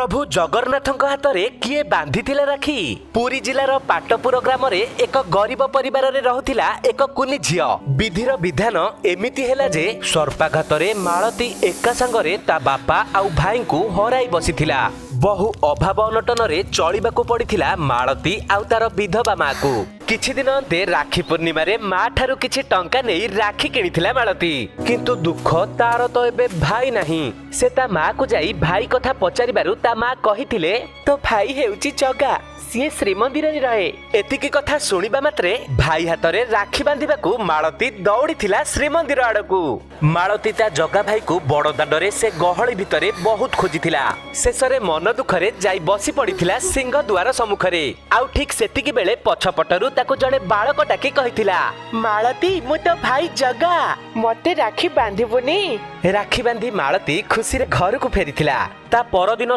ପ୍ରଭୁ ଜଗନ୍ନାଥଙ୍କ ହାତରେ କିଏ ବାନ୍ଧିଥିଲା ରାକ୍ଷୀ? ପୁରୀ ଜିଲ୍ଲାର ପାଟପୁର ଗ୍ରାମରେ ଏକ ଗରିବ ପରିବାରରେ ରହୁଥିଲା ଏକ କୁନି ଝିଅ। ବିଧିର ବିଧାନ ଏମିତି ହେଲା ଯେ ସର୍ପାଘାତରେ ମାଳତୀ ଏକା ସାଙ୍ଗରେ ତା ବାପା ଆଉ ଭାଇଙ୍କୁ ହରାଇ ବସିଥିଲା। ବହୁ ଅଭାବ ଅନଟନରେ ଚଳିବାକୁ ପଡିଥିଲା ମାଳତୀ ଆଉ ତାର ବିଧବା ମାକୁ। କିଛି ଦିନ ଅନ୍ତେ ରାକ୍ଷୀ ପୂର୍ଣ୍ଣିମାରେ ମା ଠାରୁ କିଛି ଟଙ୍କା ନେଇ ରାକ୍ଷୀ କିଣିଥିଲା ମାଳତୀ। କିନ୍ତୁ ଦୁଃଖ ତାର ତ ଏବେ ଭାଇ ନାହିଁ। ସେ ତା ମାକୁ ଯାଇ ଭାଇ କଥା ପଚାରିବାରୁ ତା ମା କହିଥିଲେ, ତୋ ଭାଇ ହେଉଛି ଜଗା, ସିଏ ଶ୍ରୀମନ୍ଦିରରେ ରହେ। ଏତିକି କଥା ଶୁଣିବା ମାତ୍ରେ ଭାଇ ହାତରେ ରାକ୍ଷୀ ବାନ୍ଧିବାକୁ ମାଳତୀ ଦୌଡ଼ିଥିଲା ଶ୍ରୀମନ୍ଦିର ଆଡକୁ। ମାଳତୀ ତା ଜଗା ଭାଇକୁ ବଡ଼ ଦାଣ୍ଡରେ ସେ ଗହଳି ଭିତରେ ବହୁତ ଖୋଜିଥିଲା। ଶେଷରେ ମନ ଦୁଃଖରେ ଯାଇ ବସି ପଡ଼ିଥିଲା ସିଂହ ଦୁଆର ସମ୍ମୁଖରେ। ଆଉ ଠିକ ସେତିକି ବେଳେ ପଛପଟରୁ ତାକୁ ଜଣେ ବାଳକ ଡାକି କହିଥିଲା, ମାଳତୀ, ମୁଁ ତୋ ଭାଇ ଜଗା, ମତେ ରାକ୍ଷୀ ବାନ୍ଧିବୁନି? ରାକ୍ଷୀ ବାନ୍ଧି ମାଳତୀ ଖୁସିରେ ଘରକୁ ଫେରିଥିଲା। ତା ପରଦିନ